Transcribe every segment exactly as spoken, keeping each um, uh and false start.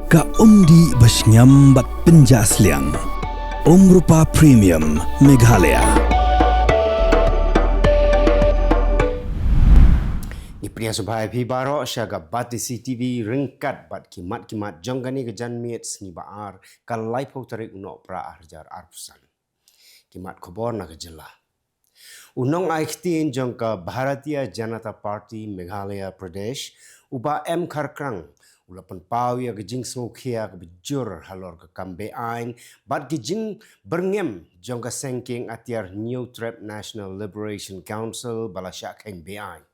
Ka umdih ba shngiam bad pynjah sliang. Umrupa Premium Meghalaya. Ngi pdiang sngewbha ïa phi baroh sha ka Batesi T V ryngkat bad ki mat ki mat jong kane ka janmiet sngi ba ar ka laiphew tarik u Nohprah arhajar arphew san. Ki mat khubor na ka jylla. U nongai ktien jong ka Bharatiya Janata Party Meghalaya Pradesh, u Bah M Kharkrang, u la pynpaw ïa ka jingsngewkhia kaba jur halor ka kam beaiñ bad ka jingbyrngem jong ka seng kieng atiar Hynñiewtrep National Liberation Council ba la shah kheiñ beaiñ.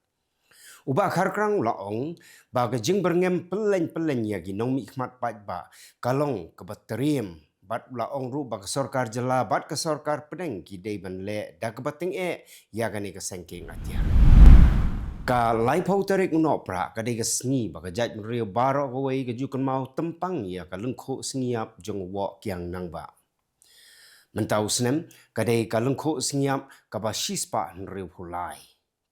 U Bah Kharkrang u la ong ba ka jingbyrngem pylleng pylleng ïa ki nongmihkhmat paidbah ka long kaba triem, bad u la ong ruh ba ka sorkar jylla bad ka sorkar pdeng ki dei ban leh da kaba tyngeh ïa kane ka seng kieng atiar. Ka laiphew tarik u Nohprah ka dei ka sngi ba ka jaitbynriew baroh kawei ka ju kynmaw tympang ïa ka lyngkhuh sngi ïap jong u Woh Kiang Nangbah. Mynta u snem ka dei ka lyngkhuh sngi ïap kaba shispah hynriewphew lai.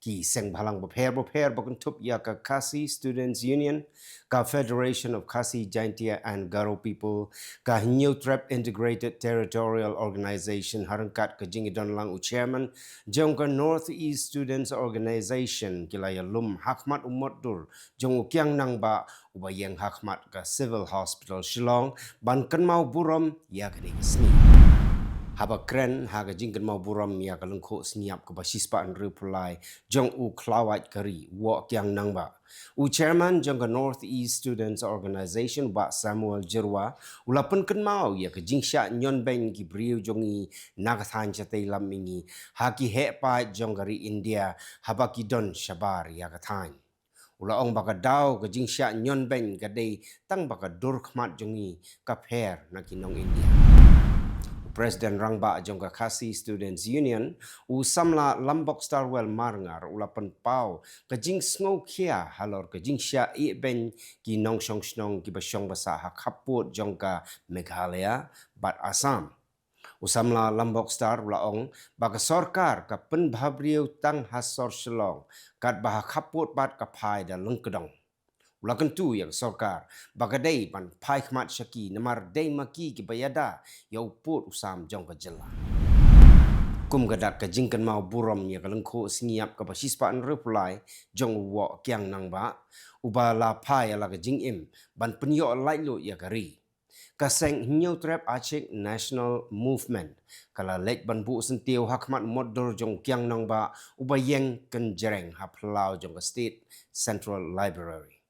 Ki seng bhalang bapher bapher ba kynthup ïa ka Khasi Students Union, ka Federation of Khasi Jaintia and Garo People, ka Hynñiewtrep Integrated Territorial Organization ha ryngkat ka jingïadonlang u chairman jong ka North East Students Organization ki la ïalum ha khmat u mutdur jong u Kiang Nangbah uba ïeng ha khmat ka Civil Hospital Shillong ban kynmaw burom ïa kane ka sngi. Haba kren ha ka jingkynmaw burom ïa ka lyngkhuh sngi ïap kaba shispah hynriewphew lai jong u khlawait ka ri u Woh Kiang Nangbah, u chairman jong ka North East Students Organization u Bah Samuel Jyrwa u la pynkynmaw ïa ka jingshah ñion beiñ ki briew jong ngi na ka thaiñ shatei lam mihngi ha ki heh paid jong ka ri India haba ki don shabar ïa ka thaiñ. U la ong ba ka daw ka jingshah ñion beiñ ka dei tang ba ka dur khmat jong ngi ka pher na ki nong India. U President Rangbah jong ka Khasi Students Union, u samla Lambok Starwell Marngar u la pynpaw ka jingsngewkhia halor ka jingshah ïeh beiñ ki nongshong shnong kiba shong ba sah ha khappud jong ka Meghalaya bad Assam. U samla Lambok Star u la ong ba ka sorkar ka pynbhabriew tang ha sor Shillong katba ha khappud pat ka phai da lyngkdong. U la kyntu ïa ka sorkar ba ka dei ban phai khmat sha ki namar dei ma ki kiba ïada ïa u pud u sam jong ka jylla. Kum ka dak ka jingkynmaw burom ïa ka lyngkhuh sngi ïap kaba shispah hynriewphew lai jong u Woh Kiang Nangbah uba la phai ïa la ka jingim ban pynïoh laitluid ïa ka ri. Ka seng Hynñiewtrep Achik National Movement ka la leit ban buh syntiew ha khmat mutdur jong u Kiang Nangbah uba ïeng kynjreng ha phyllaw jong ka State Central Library.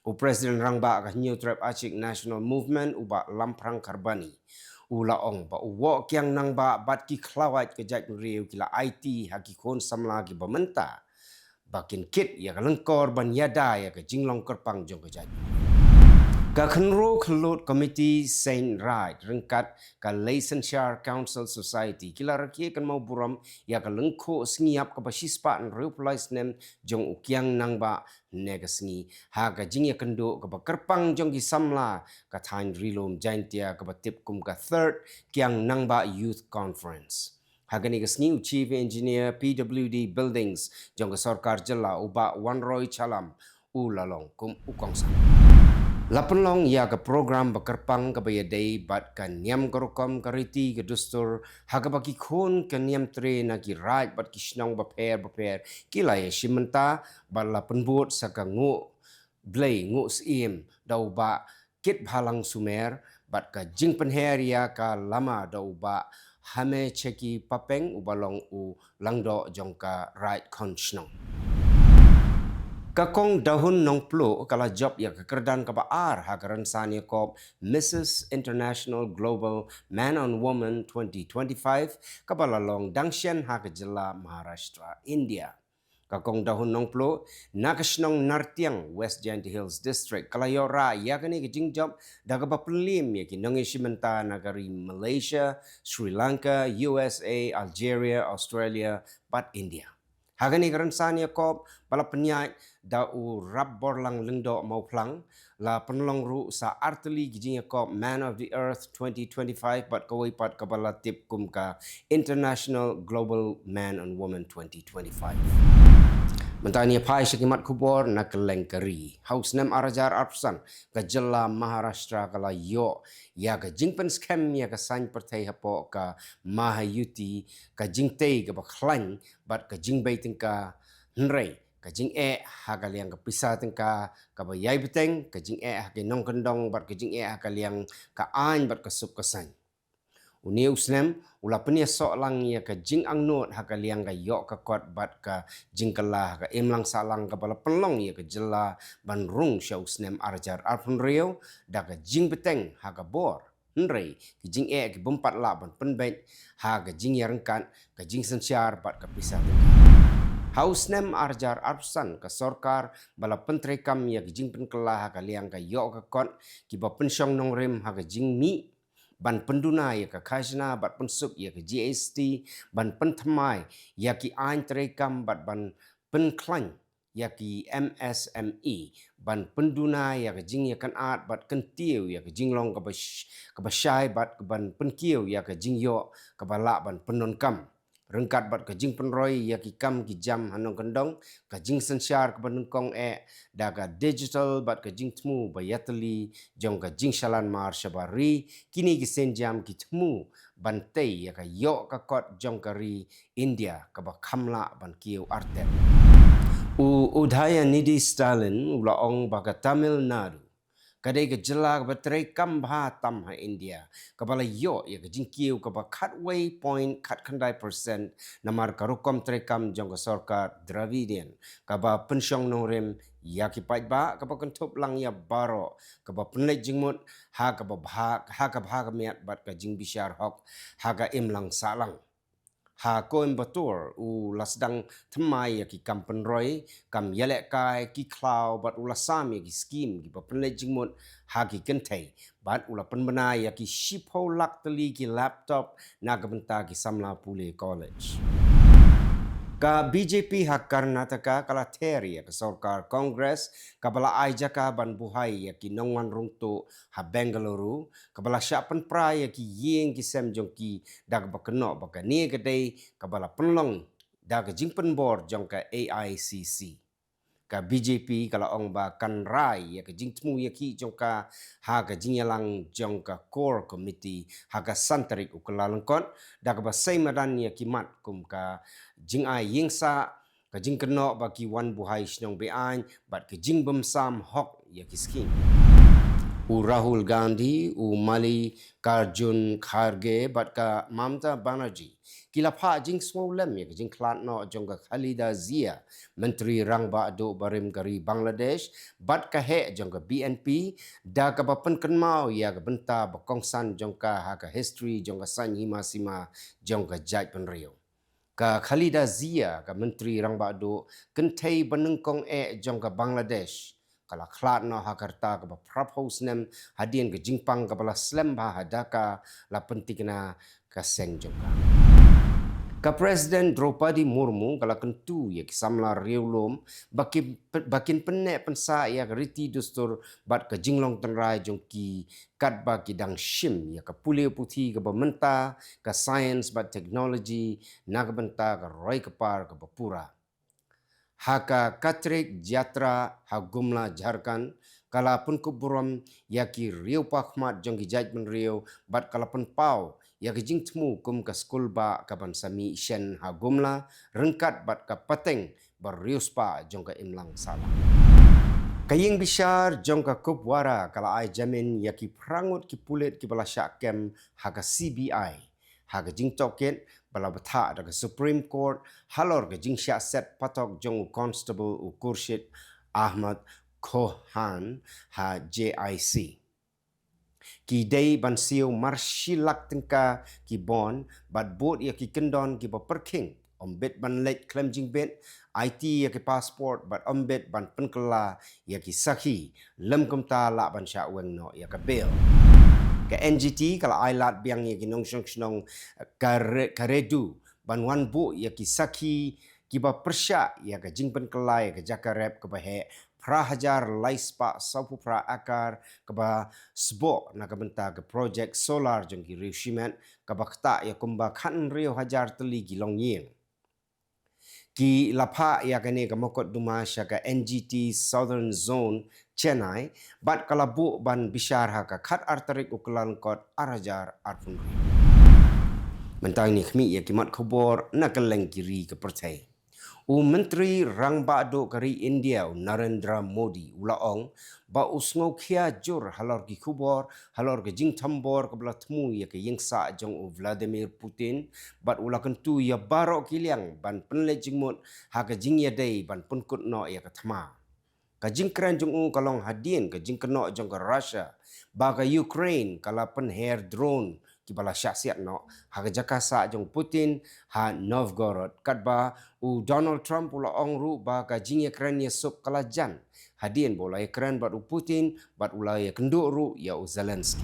U President Rangbah ka Hynñiewtrep Achik National Movement u Bah Lamphrang Kharbani u la ong ba u Woh Kiang Nangbah bad ki khlawait ka jaitbynriew ki la aiti ha ki khun samla kiba mynta ba kin kit ïa ka lyngkor ban ïada ïa ka jinglong kyrpang jong ka jait. Ka Khynroo Khyllood Committee Saint Ride ryngkat ka Leightonshire Council Society ki la rakhe kynmaw burom ïa ka lyngkhuh sngi ïap kaba shispah hynriewphew lai snem jong u Kiang Nangbah ne ka sngi ha ka jingïakynduh kaba kyrpang jong ki samla ka thaiñ Rilum Jaintia kaba tip kum ka Third Kiang Nangbah Youth Conference. Ha kane ka sngi u Chief Engineer P W D Buildings jong ka sorkar jylla u Bah Wanroy Chalam u la long kum u kongsan. La pynlong ïa ka program ba kyrpang kaba ïadei bad ka niam ka rukom ka riti ka dustur ha kaba ki khun ka niam tre na ki raid bad ki shnong bapher bapher ki la ïashim bynta bad la pynbud sa ka nguh blei nguh syiem da u Bah Kitbhalang Sumer bad ka jingpynher ïa ka lama da u Bah Hamecheki Papeng uba long u langdoh jong ka raid khon shnong. Ka Kong Dahun Nongpluh ka la jop ïa ka kyrdan kaba ar ha ka rynsan ïakob Missus International Global Man on Woman twenty twenty-five kaba la long dang shen ha ka jylla Maharashtra, India. Ka Kong Dahun Nongpluh na ka shnong Nartiang, West Jaintia Hills District ka la ïoh rah ïa kane ka jingjop da kaba pynliem ïa ki nongïashim bynta na ka ri Malaysia, Sri Lanka, U S A, Algeria, Australia bad India. Ha kane ka rynsan ïakob ba la pynïaid da u Rapborlang Lyngdoh Mawphlang, la pynlong ruh sa artylli ki jingïakob Man of the Earth twenty twenty-five bad kawei pat kaba la tip kum ka International Global Man and Woman twenty twenty-five. Mynta ngi phai sha ki mat khubor na kylleng ka ri. Ha u snem ar hajar arphew san, ka jylla Maharashtra ka la ïoh ïa ka jingpynskhem ïa ka saiñ pyrthei hapoh ka Mahayuti, ka jingtei kaba khlaiñ bad ka jingbei tyngka, hynrei ka jingeh ha ka liang ka pisa tyngka kaba ïai bteng, ka jingeh ha ki nongkyndong bad ka jingeh ha ka liang ka aiñ bad ka suk ka saiñ. Une u snem u la pynïasoh lang ïa ka jingangnud ha ka liang ka ïoh ka kot bad ka jingkylla ha ka imlang sahlang kaba la pynlong ïa ka jylla ban rung sha u snem ar hajar arphew hynriew da ka jingbteng ha ka bor. Hynrei ki jingeh ki bym pat lah ban pynbeit ha ka jingïaryngkat, ka jingsynshar bad ka pisa tyngka. Ha u snem ar hajar arphew san, ka sorkar ba la pyntreikam ïa ka jingpynkylla ha ka liang ka ïoh ka kot, kiba pynshong nongrim ha ka jingmih ban pynduna ïa ka khajna bad pynsuk ïa ka G S T, ban pynthymmai ïa ki aiñ treikam bad ban pynkhlaiñ ïa ki M S M E, ban pynduna ïa ka jingïakynad bad kyntiew ïa ka jinglong kaba sh-, kaba shai bad ban pynkiew ïa ka jingïoh kaba lah ban pyndonkam. Ryngkat bad ka jingpynroi ïa ki kam ki jam ha nongkyndong, ka jingsynshar kaba nyngkong eh da ka digital bad ka jingthmu ba ïatylli jong ka jingshalan mar shabar ri, kine ki sienjam ki thmu ban tei ïa ka ïoh ka kot jong ka ri India kaba kham lah ban kiew artet. U Udhayanidhi Stalin u la ong ba ka Tamil Nadu ka dei ka jylla kaba treikam bha tam ha India, kaba la ïoh ïa ka jingkiew kaba khatwei point khatkhyndai percent namar ka rukom treikam jong ka sorkar Dravidian, kaba pynshong nongrim ïa ki paidbah, kaba kynthup lang ïa baroh, kaba pynleit jingmut ha kaba bha, ha ka bha ka miat bad ka jingbishar hok ha ka imlang sahlang. Ha Coimbatore u la sdang thymmai ïa ki kam pynroi, kam ïalehkai, ki khlaw bad u la sam ïa ki skim kiba pynleit jingmut ha ki kynthei, bad u la pynbna ïa ki shiphew lak tylli ki laptop na ka bynta ki samla pule college. Ka B J P ha Karnataka ka la ther ïa ka sorkar Congress kaba la ai jaka ban buhai ïa ki nongwan rung tuh ha Bengaluru, kaba la shah pynpra ïa ki ïing ki sem jong ki da kaba kynnoh ba kane ka dei kaba la pynlong da ka jingpynbor jong ka A I C C. Ka B J P ka la ong ba kan rai ïa ka jingthmu ïa ki jong ka ha ka jingïalang jong ka Core Committee ha ka san tarik u Kyllalyngkot, da kaba sei madan ïa ki mat kum ka jingai ïing sah, ka jingkynnoh ba ki wan buhai shnong be-aiñ bad ka jingbymsam hok ïa ki skim. U Rahul Gandhi, u Mallikarjun Kharge bad ka Mamata Banerjee ki la phah jingsngewlem ïa ka jingkhlad noh jong ka Khaleda Zia, Myntri Rangbah Duh barim ka ri Bangladesh, bad ka heh jong ka B N P, da kaba pynkynmaw ïa ka bynta ba kongsan jong ka ha ka history jong ka saiñ hima sima jong ka jaitbynriew. Ka Khaleda Zia, ka Myntri Rangbah Duh kynthei ba nyngkong eh jong ka Bangladesh, ka la khlad noh ha ka rta kaba phraphew snem hadien ka jingpang kaba la slem bha ha Dhaka, la pynthikna ka seng jong ka. Ka President Droupadi Murmu ka la kyntu ïa ki samla riewlum ba kin, ba kin pynneh pynsah ïa ka riti dustur bad ka jinglong tynrai jong ki, katba ki dang shim ïa ka pule puthi kaba mynta, ka science bad technology, na ka bynta ka roi ka par kaba pura. Ha ka Katrik Jatra ha Gumla, Jharkhand, ka la pynkup burom ïa ki riew pakhmat jong ki jaitbynriew bad ka la pynpaw ïa ka jingthmu kum ka skul bah kaban sa mih shen ha Gumla, ryngkat bad ka pateng ba riewspah jong ka imlang sahlang. Ka ïing bishar jong ka Kupwara ka la ai jamin ïa ki phra ngut ki pulit kiba la shah kem ha ka C B I ha ka jingtohkit ba la bthah da ka Supreme Court halor ka jingshah set patok jong u Constable u Khurshid Ahmad Khohan ha J I C. Ki dei ban siew mar shi lak tyngka ki bond bad bud ïa ki kyndon kiba pyrkhing, ym bit ban leit khlem jingbit, aiti ïa ki passport bad ym bit ban pynkylla ïa ki sakhi, lym kumta lah ban shah weng noh ïa ka bail. Ka N G T ka la ai lad biang ïa ki nongshong shnong ka re-, ka Redu ban wan buh ïa ki sakhi kiba pyrshah ïa ka jingpynkylla ïa ka jaka rep kaba heh phra hajar lai spah sawphew phra akar kaba sboh na ka bynta ka projek solar jong ki riew shimet, kaba ktah ïa kumba khathynriew hajar tylli ki longïing. Ki la phah ïa kane ka mokotduma sha ka N G T Southern Zone, Chennai, bad ka la buh ban bishar ha ka khatar tarik u Kyllalyngkot ar hajar arphew hynriew. Mynta ngin ïa khmih ïa ki mat khubor na kylleng ki ri ka pyrthei. U Myntri Rangbah Duh ka ri India, u Narendra Modi, u la ong ba u sngewkhia jur halor ki khubor halor ka jingthombor kaba la thmu ïa ka ïingsah jong u Vladimir Putin, bad u la kyntu ïa baroh ki liang ban pynleit jingmut ha ka jingïadei ban pynkut noh ïa ka thma. Ka jingkren jong u ka long hadien ka jingkynnoh jong ka Russia ba ka Ukraine ka la pynher drone kiba la shah siat noh ha ka jaka sah jong Putin ha Novgorod, katba u Donald Trump u la ong ruh ba ka jingïakren ïasuk ka la jan hadien ba u la ïakren bad u Putin bad u la ïakynduh ruh ïa u Zelensky.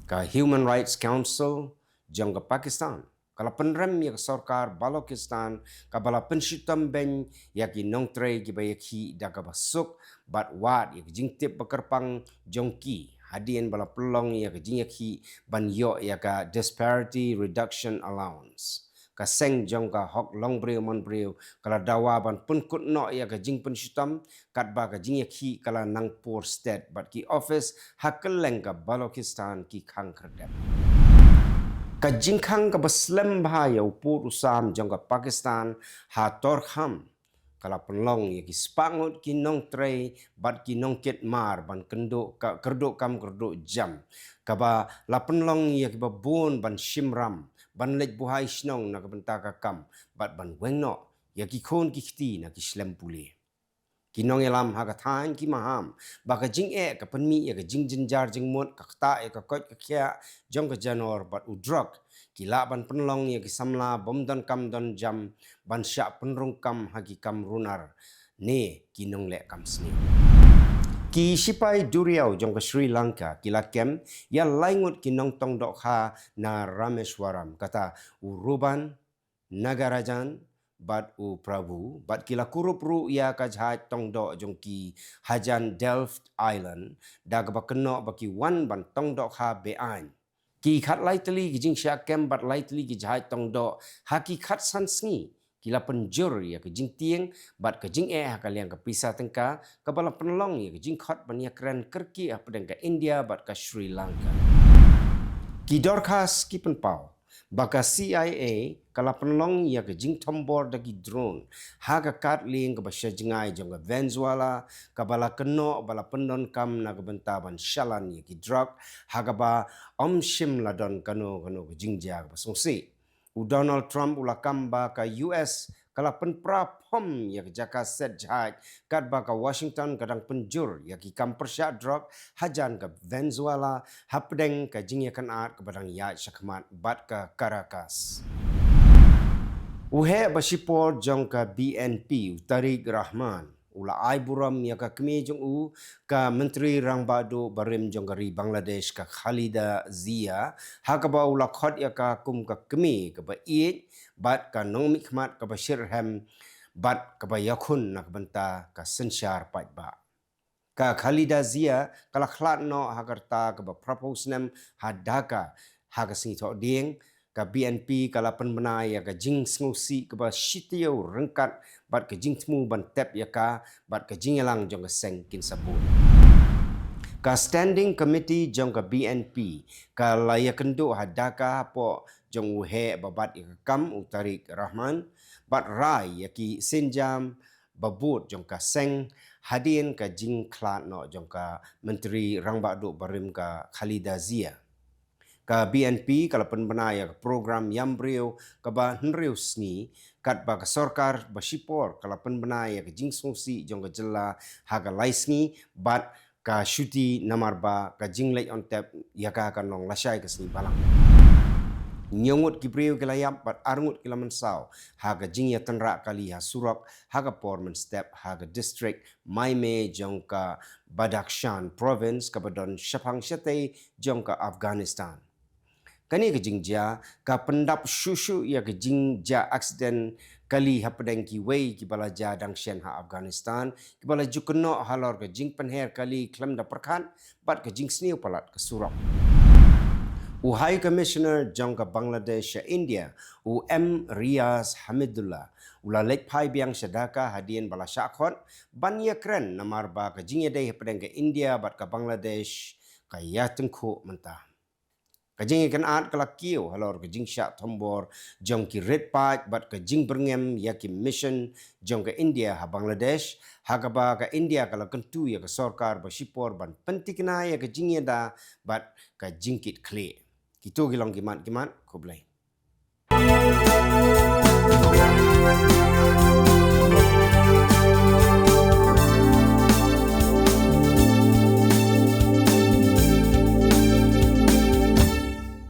Ka Human Rights Council jong ka Pakistan ka la pynrem ïa ka sorkar Balochistan kaba la pynshitom beiñ ïa ki nongtrei kiba ïakhih da kaba suk bad wad ïa ka jingtip ba kyrpang jong ki hadien ba la pynlong ïa ka jingïakhih ban ïoh ïa ka Disparity Reduction Allowance. Ka seng jong ka hok longbriew manbriew ka la dawa ban pynkut noh ïa ka jingpynshitom katba ka jingïakhih ka la nang pur stet bad ki office ha kylleng ka Balochistan ki khang khyrdep. Ka jingkhang kaba slem bha ïa u pud u sam jong ka Pakistan ha Torkham ka la pynlong ïa ki spah ngut ki nongtrei bad ki nongkit mar ban kynduh ka, kyrduh kam kyrduh jam, kaba la pynlong ïa kiba bun ban shim ram ban leit buhai shnong na ka bynta ka kam bad ban weng noh ïa ki khun ki kti na ki shlem pule. Ki nongïalam ha ka thaiñ ki maham ba ka jingeh ka pynmih ïa ka jingjynjar jingmut, ka ktah ïa ka koit ka khiah jong ka janor bad u drok, ki lah ban pynlong ïa ki samla bym don kam don jam ban shah pynrung kam ha ki kam runar ne ki nongleh kam sniew. Ki shipai duriaw jong ka Sri Lanka ki la kem ïa lai ngut ki nongtong dohkha na Rameswaram, kata u Ruban, Nagarajan bad u Prabhu, bad ki la kurup ruh ïa ka jahaj tong doh jong ki hajan Delft Island, da kaba kynnoh ba ki wan ban tong dohkha beaiñ. Ki khatlai tylli ki jingshah kem bad lai tylli ki jahaj tong doh ha ki khatsan sngi ki la pynjur ïa ka jingtieng bad ka jingeh ha ka liang ka pisa tyngka, kaba la pynlong ïa ka jingkhot ban ïakren kyrkieh hapdeng ka India bad ka Sri Lanka. Ki dorkhas ki pynpaw ba ka C I A ka la pynlong ïa ka jingthombor da ki drone ha ka kad lieng kaba sha jngai jong ka Venezuela, kaba la kynnoh ba la pyndonkam na ka bynta ban shalan ïa ki drok, ha kaba ym shym la don kano kano ka jingjia kaba sngewsih. U Donald Trump u la kam ba ka U S ka la pynpra phom ïa ka jaka set jahaj, katba ka Washington ka dang pynjur ïa ki kam pyrshah drok hajan ka Venezuela hapdeng ka jingïakynad kaba dang ïaid shakhmat bad ka Caracas. U heh ba shipor jong ka B N P, u Tariq Rahman, u la ai burom ïa ka kmie jong u, ka Myntri Rangbah Duh barim jong ka ri Bangladesh, ka Khalida Zia, ha kaba u la khot ïa ka kum ka kmie kaba ïeit bad ka nongmihkhmat kaba shitrhem bad kaba ïakhun na ka bynta ka synshar paidbah. Ka Khalida Zia ka la khlad noh ha ka rta kaba phraphew snem ha Dhaka ha ka sngi Thohdieng. Ka B N P ka la pynbna ïa ka jingsngewsih kaba shitaïew ryngkat bad ka jingthmu ban tep ïa ka bad ka jingïalang jong ka seng kin sa bud. Ka Standing Committee jong ka B N P ka la ïakynduh ha Dhaka hapoh jong u heh ba bat ïa ka kam, u Tariq Rahman, bad rai ïa ki sienjam ba bud jong ka seng hadien ka jingkhlad noh jong ka Myntri Rangbah Duh barim, ka Khalida Zia. Ka B N P ka la pynbna ïa ka program ïam briew kaba hynriew sngi, katba ka sorkar ba shipor ka la pynbna ïa ka jingsngewsih jong ka jylla ha ka lai sngi bad ka shuti, namar ba ka jingleit on tep ïa ka kan long lashai ka sngi Balang. Hynñiew ngut ki briew ki la ïap bad ar ngut ki la mynsaw ha ka jingïatynrah kali ha surok ha ka por mynstep ha ka district Maimeh jong ka Badakhshan Province, kaba don shaphang shatei jong ka Afghanistan. Kane ka jingjia ka pyndap shuh shuh ïa ka jingjia aksiden kali hapdeng kiwei kiba la jia dang shen ha Afghanistan, kiba la ju kynnoh halor ka jingpynher kali khlem da pyrkhat bad ka jingsniew palat ka surok. U High Commissioner jong ka Bangladesh sha India, u M Riaz Hamidullah, u la leit phai biang sha Dhaka hadien ba la shah khot ban ïakren namar ba ka jingïadei hapdeng ka India bad ka Bangladesh ka ïatyngkhuh mynta. Ka jingïakynad ka la kiew halor ka jingshah thombor jong ki rit paid bad ka jingbyrngem ïa ki mission jong ka India ha Bangladesh, ha kaba ka India ka la kyntu ïa ka sorkar ba shipor ban pyntikna ïa ka jingïada bad ka jingkitkhlieh. Kito ki long ki mat ki mat, khublei.